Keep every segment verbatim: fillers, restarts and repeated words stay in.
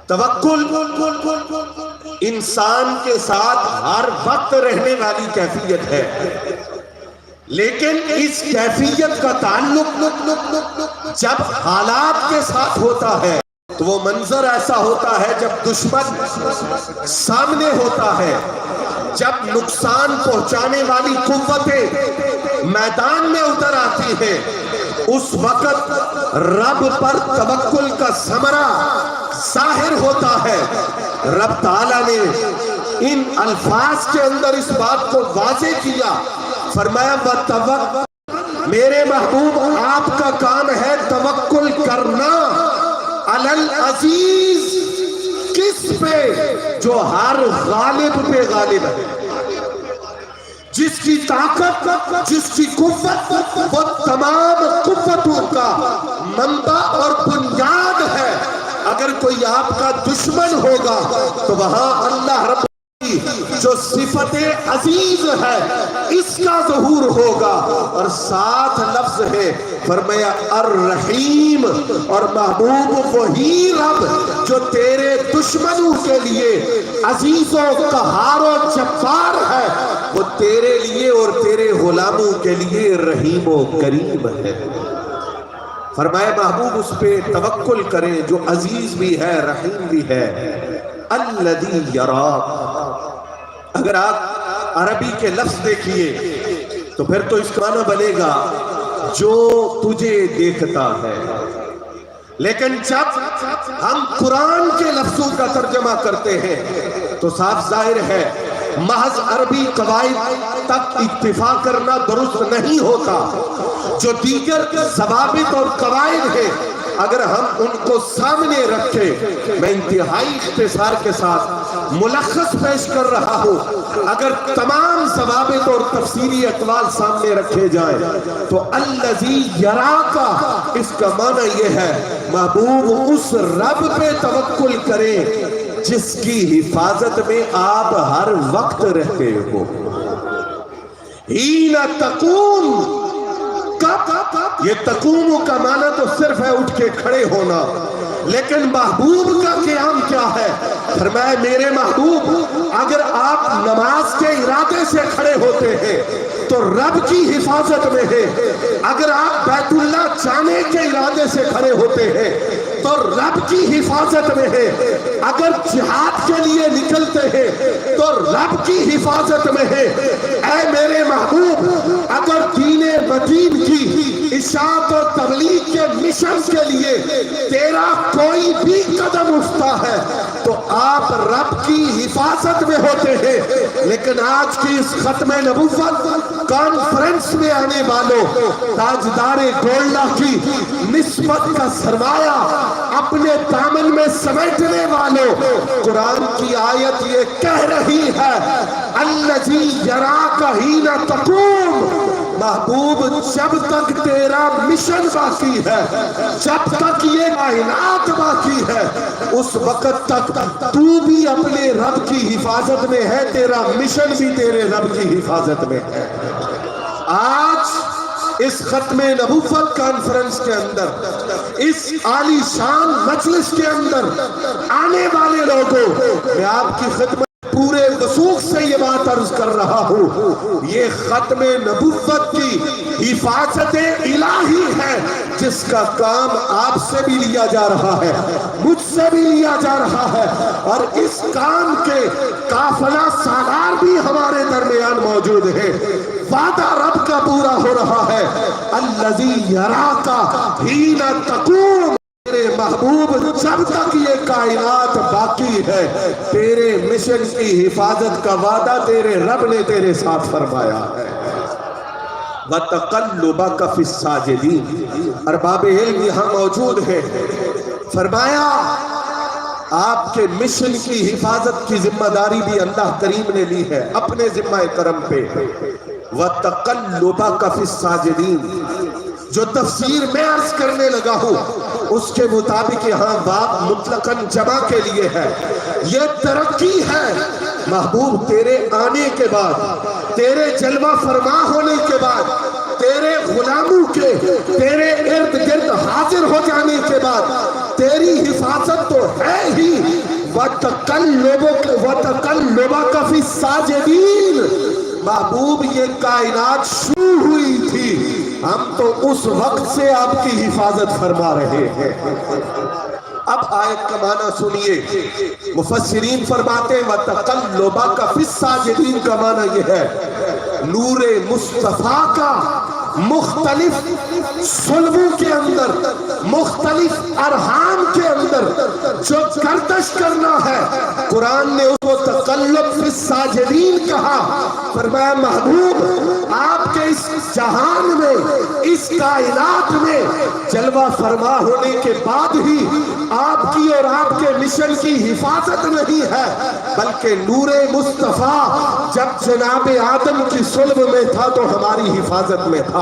توکل انسان کے ساتھ ہر وقت رہنے والی کیفیت ہے، لیکن اس کیفیت کا تعلق جب حالات کے ساتھ ہوتا ہے تو وہ منظر ایسا ہوتا ہے، جب دشمن سامنے ہوتا ہے، جب نقصان پہنچانے والی قوتیں میدان میں اتر آتی ہیں، اس وقت رب پر توکل کا ثمرہ ظاہر ہوتا ہے۔ رب تعالیٰ نے ان الفاظ کے اندر اس بات کو واضح کیا، فرمایا، "وتوکل"، میرے محبوب، آپ کا کام ہے توکل کرنا، علی العزیز، کس پہ؟ جو ہر غالب پہ غالب ہے، جس کی طاقت، جس کی قوت، وہ تمام قوتوں کا منبع اور بنیاد ہے۔ اگر کوئی آپ کا دشمن ہوگا تو وہاں اللہ رب کی جو صفت عزیز ہے، اس کا ظہور ہوگا۔ اور ساتھ لفظ ہے، فرمایا، الرحیم، اور محبوب وہی رب جو تیرے دشمنوں کے لیے عزیز و قہار و جبار ہے، وہ تیرے لیے اور تیرے غلاموں کے لیے رحیم و کریم ہے۔ فرمایا، محبوب اس پہ توکل کریں جو عزیز بھی ہے، رحیم بھی ہے۔ الذی یراک، اگر آپ عربی کے لفظ دیکھیے تو پھر تو اس کا معنی بنے گا، جو تجھے دیکھتا ہے۔ لیکن جب ہم قرآن کے لفظوں کا ترجمہ کرتے ہیں تو صاف ظاہر ہے، محض عربی قواعد تک اکتفا کرنا درست نہیں ہوتا۔ جو دیگر ضوابط اور قواعد ہیں، اگر ہم ان کو سامنے رکھیں، میں انتہائی اختصار کے ساتھ ملخص پیش کر رہا ہوں، اگر تمام ضوابط اور تفصیلی اقوال سامنے رکھے جائیں تو الذی یراک، اس کا معنی یہ ہے، محبوب اس رب پہ توکل کریں جس کی حفاظت میں آپ ہر وقت رہتے ہو۔ حین تقوم، کب؟ یہ تقوم کا معنی تو صرف ہے اٹھ کے کھڑے ہونا، لیکن محبوب کا قیام کیا ہے؟ فرمایا، میرے محبوب، اگر آپ نماز کے ارادے سے کھڑے ہوتے ہیں تو رب کی حفاظت میں ہیں، اگر آپ بیت اللہ جانے کے ارادے سے کھڑے ہوتے ہیں تو رب کی حفاظت میں ہیں، اگر جہاد کے لیے نکلتے ہیں تو رب کی حفاظت میں ہیں۔ اے میرے محبوب، اگر دین متین کی اشاعت و تبلیغ کے مشن کے لیے تیرا کوئی بھی قدم اٹھتا ہے تو آپ رب کی حفاظت میں ہوتے ہیں۔ لیکن آج کی اس ختم نبوت کانفرنس میں آنے والوں، تاجدار گولڈا کی نسبت کا سرمایہ اپنے دامن میں سمیٹنے والوں، قرآن کی آیت یہ کہہ رہی ہے، الذی یراک حین تقوم، محبوب، جب تک تیرا مشن باقی ہے، جب تک یہ کائنات باقی ہے، اس وقت تک تو بھی اپنے رب کی حفاظت میں ہے، تیرا مشن بھی تیرے رب کی حفاظت میں ہے۔ آج اس ختم نبوت کانفرنس کے اندر، اس عالی شان مجلس کے اندر آنے والے لوگوں، میں آپ کی خدمت پورے وثوق سے یہ بات عرض کر رہا ہوں، یہ ختم نبوت کی حفاظت الہی ہے، جس کا کام آپ سے بھی لیا جا رہا ہے، مجھ سے بھی لیا جا رہا ہے، اور اس کام کے قافلہ سالار بھی ہمارے درمیان موجود ہیں۔ وعدہ رب کا پورا ہو رہا ہے، الذی یراک حین تقوم۔ میرے محبوب، جب تک یہ کائنات باقی ہے، تیرے مشن کی حفاظت کا وعدہ تیرے رب نے تیرے ساتھ فرمایا ہے۔ وَتَقَلُّبَكَ فِي السَّاجِدِينَ، ارباب علم یہاں موجود ہیں، فرمایا، آپ کے مشن کی حفاظت کی ذمہ داری بھی اللہ کریم نے لی ہے اپنے ذمہ کرم پہ۔ وَتَقَلُّبَكَ فِي السَّاجِدِينَ، جو تفسیر میں عرض کرنے لگا ہوں، اس کے مطابق یہاں واو مطلقاً جمع کے لیے ہے۔ یہ ترقی ہے محبوب، تیرے آنے کے بعد، تیرے جلوہ فرما ہونے کے بعد، تیرے غلاموں کے تیرے ارد گرد حاضر ہو جانے کے بعد، تیری حفاظت تو ہے ہی۔ وَتَقَلُّبَكَ، وَتَقَلُّبَكَ فِي السَّاجِدِينَ۔ محبوب، یہ کائنات شروع ہوئی تھی، ہم تو اس وقت سے آپ کی حفاظت فرما رہے ہیں۔ اب آیت کا معنی سنیے، مفسرین فرماتے ہیں، وَتَقَلُّبَكَ فِي السَّاجِدِينَ کا معنی یہ ہے، نور مصطفیٰ کا مختلف صلبوں کے اندر، مختلف ارحام کے اندر جو گردش کرنا ہے، قرآن نے اس کو تقلب فی الساجدین کہا۔ فرمایا، محبوب، آپ کے اس جہان میں، اس کائنات میں جلوہ فرما ہونے کے بعد ہی آپ کی اور آپ کے مشن کی حفاظت نہیں ہے، بلکہ نور مصطفیٰ جب جناب آدم کی صلب میں تھا تو ہماری حفاظت میں تھا،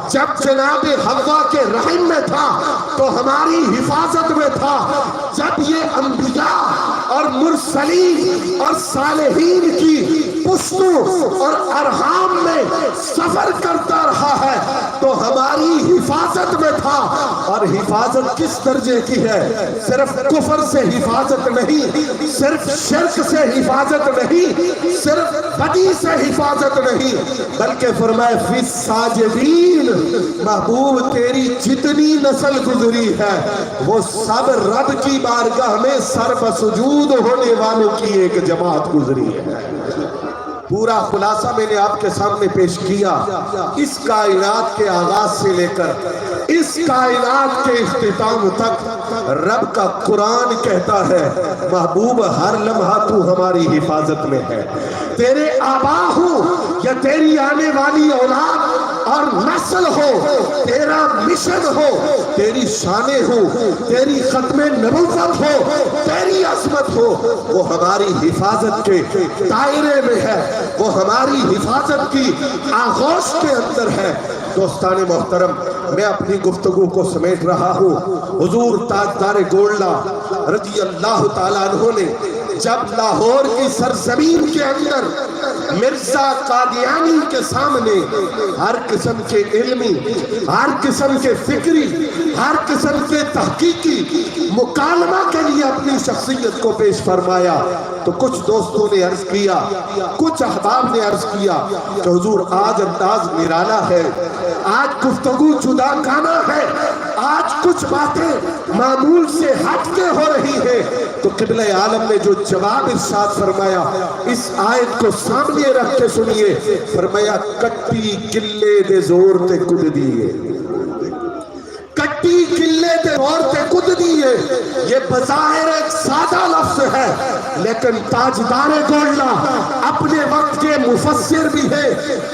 جب جناب حوا کے رحم میں تھا تو ہماری حفاظت میں تھا، جب یہ انبیاء اور مرسلین اور صالحین کی پشتوں اور ارحام میں سفر کرتا رہا ہے تو ہماری حفاظت میں تھا۔ اور حفاظت کس درجے کی ہے؟ صرف کفر سے حفاظت نہیں، صرف شرک سے حفاظت نہیں، صرف بدی سے حفاظت نہیں، بلکہ فرمائے، فی الساجدین، محبوب، تیری جتنی نسل گزری ہے، وہ سب رب کی بارگاہ میں سر بسجود ہونے والوں کی ایک جماعت گزری ہے۔ پورا خلاصہ میں نے آپ کے سامنے پیش کیا۔ اس کائنات کے آغاز سے لے کر اس کائنات کے اختتام تک رب کا قرآن کہتا ہے، محبوب، ہر لمحہ تو ہماری حفاظت میں ہے۔ تیرے آبا ہو یا تیری آنے والی اولاد اور نسل ہو، تیرا مشن ہو، تیری شانیں ہو، تیری ختم نبوت ہو، تیری عظمت ہو، وہ ہماری حفاظت کے دائرے میں ہے، وہ ہماری حفاظت کی آغوش کے اندر ہے۔ دوستان محترم، میں اپنی گفتگو کو سمیٹ رہا ہوں۔ حضور تاجدار گولڈا رضی اللہ تعالیٰ عنہ نے جب لاہور کی سرزمین کے اندر مرزا قادیانی کے سامنے ہر قسم کے علمی، ہر قسم کے فکری، ہر قسم کے تحقیقی مکالمہ کے لیے اپنی شخصیت کو پیش فرمایا تو کچھ دوستوں نے عرض کیا، کچھ احباب نے عرض کیا کہ حضور، آج انداز نرالا ہے، آج گفتگو جداگانہ ہے، آج کچھ باتیں معمول سے ہٹ کے ہو رہی ہیں۔ تو قبلہ عالم نے جو جواب ارشاد فرمایا، اس آیت کو سامنے رکھ کے سنیے۔ فرمایا، کٹی قلعے دے زور تے کددی ہے۔ کٹی قلعے دے زور تے کددی ہے۔ یہ بظاہر ایک سادہ لفظ ہے، لیکن تاجدار گولڈا اپنے وقت کے مفسر بھی ہے،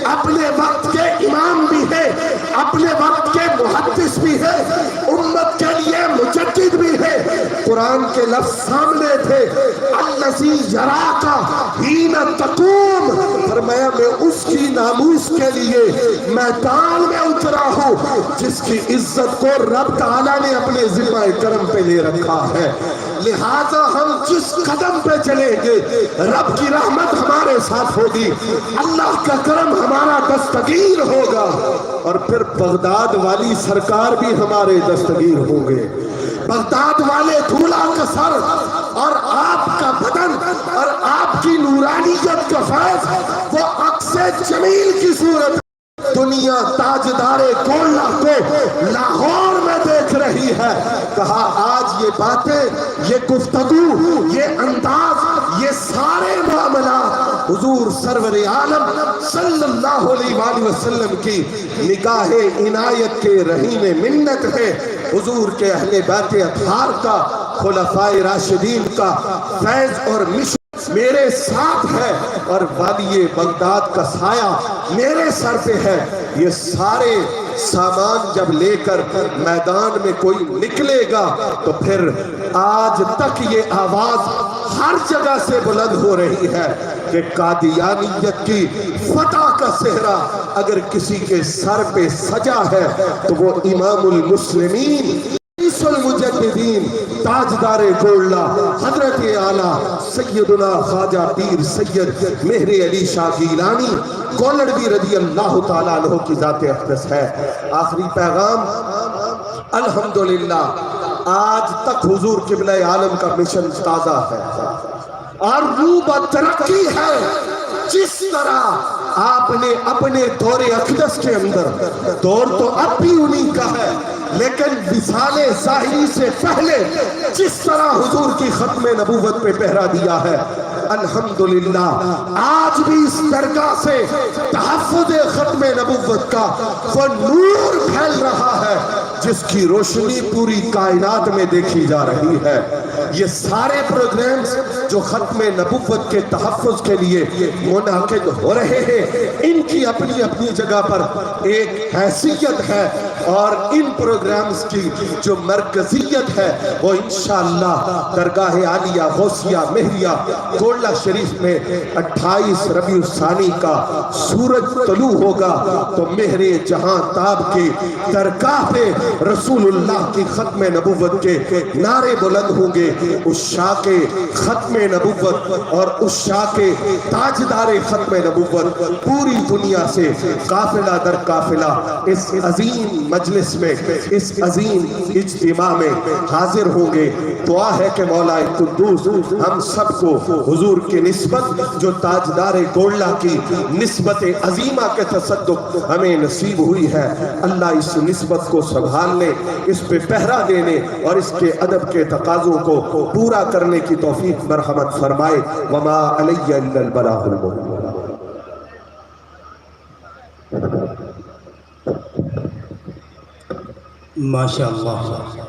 اپنے وقت کے امام بھی ہے، اپنے وقت کے محدث بھی ہے، امت کے لیے مجدد بھی ہے۔ قرآن کے لفظ سامنے تھے، الذی یراک حین تقوم۔ فرمایا، میں اس کی ناموس کے لیے میدان میں اترا ہوں جس کی عزت کو رب تعالیٰ نے اپنے ذمہ کرم پہ لے رکھا ہے۔ لہذا ہم جس قدم پہ چلیں گے، رب کی رحمت ہمارے ساتھ ہوگی، اللہ کا کرم ہمارا دستگیر ہوگا۔ اور پھر بغداد والی سرکار بھی ہمارے دستگیر ہوں گے۔ بغداد والے، دھولا کا سر اور آپ کا بدن اور آپ کی نورانیت کا فیض، وہ عکس جمیل کی صورت دنیا تاجدار گولڈا کو لاہور میں دیکھ رہی ہے۔ کہا، آج یہ باتیں، یہ گفتگو، یہ انداز، یہ سارے معاملات حضور سرور عالم صلی اللہ علیہ وآلہ وسلم کی نگاہ عنایت کے رہین منت ہے۔ حضور کے اہل بیت اطہار کا، خلفائے راشدین کا فیض اور مشن میرے ساتھ ہے اور والی بغداد کا سایہ میرے سر پہ ہے۔ یہ سارے سامان جب لے کر میدان میں کوئی نکلے گا تو پھر آج تک یہ آواز ہر جگہ سے بلند ہو رہی ہے کہ قادیانیت کی فتح کا سہرا اگر کسی کے سر پہ سجا ہے تو وہ امام المسلمین، رئیس المجددین، تاجدار گولڈا، حضرت اعلیٰ سیدنا خواجہ پیر سید مہر علی شاہ گیلانی گولڑوی رضی اللہ تعالیٰ عنہ کی ذات اقدس ہے۔ آخری پیغام، الحمدللہ، آج تک حضور قبلہ عالم کا مشن تازہ ہے اور رو بہ ترقی ہے۔ جس طرح آپ نے اپنے دور اقدس کے اندر، دور تو اب بھی انہی کا ہے، لیکن وصال ظاہری سے پہلے جس طرح حضور کی ختم نبوت پہ پہرا دیا ہے، الحمدللہ آج بھی اس درگاہ سے تحفظ ختم نبوت کا وہ نور پھیل رہا ہے، جس کی روشنی پوری کائنات میں دیکھی جا رہی ہے۔ یہ سارے پروگرامز جو ختم نبوت کے تحفظ کے لیے منعقد ہو رہے ہیں، ان کی اپنی اپنی جگہ پر ایک حیثیت ہے، اور ان پروگرامز کی جو مرکزیت ہے، وہ انشاءاللہ درگاہ عالیہ غوثیہ مہریہ کوئٹہ شریف میں اٹھائیس ربیع الثانی کا سورج طلوع ہوگا تو مہر جہاں تاب کی درگاہ پہ رسول اللہ کی ختم نبوت کے نعرے بلند ہوں گے۔ عشاق ختم نبوت اور عشاق تاجدار ختم نبوت پوری دنیا سے قافلہ در قافلہ اس عظیم مجلس میں، اس عظیم اجتماع میں حاضر ہوں گے۔ دعا ہے کہ مولا قدوس ہم سب کو حضور کی نسبت، جو تاجدار گولڑا کی نسبت عظیمہ کے تصدق ہمیں نصیب ہوئی ہے، اللہ اس نسبت کو سنبھالنے، اس پہ پہرا دینے اور اس کے ادب کے تقاضوں کو پورا کرنے کی توفیق مرحمت فرمائے۔ وما علی الا البلاغ المبین۔ ماشاءاللہ۔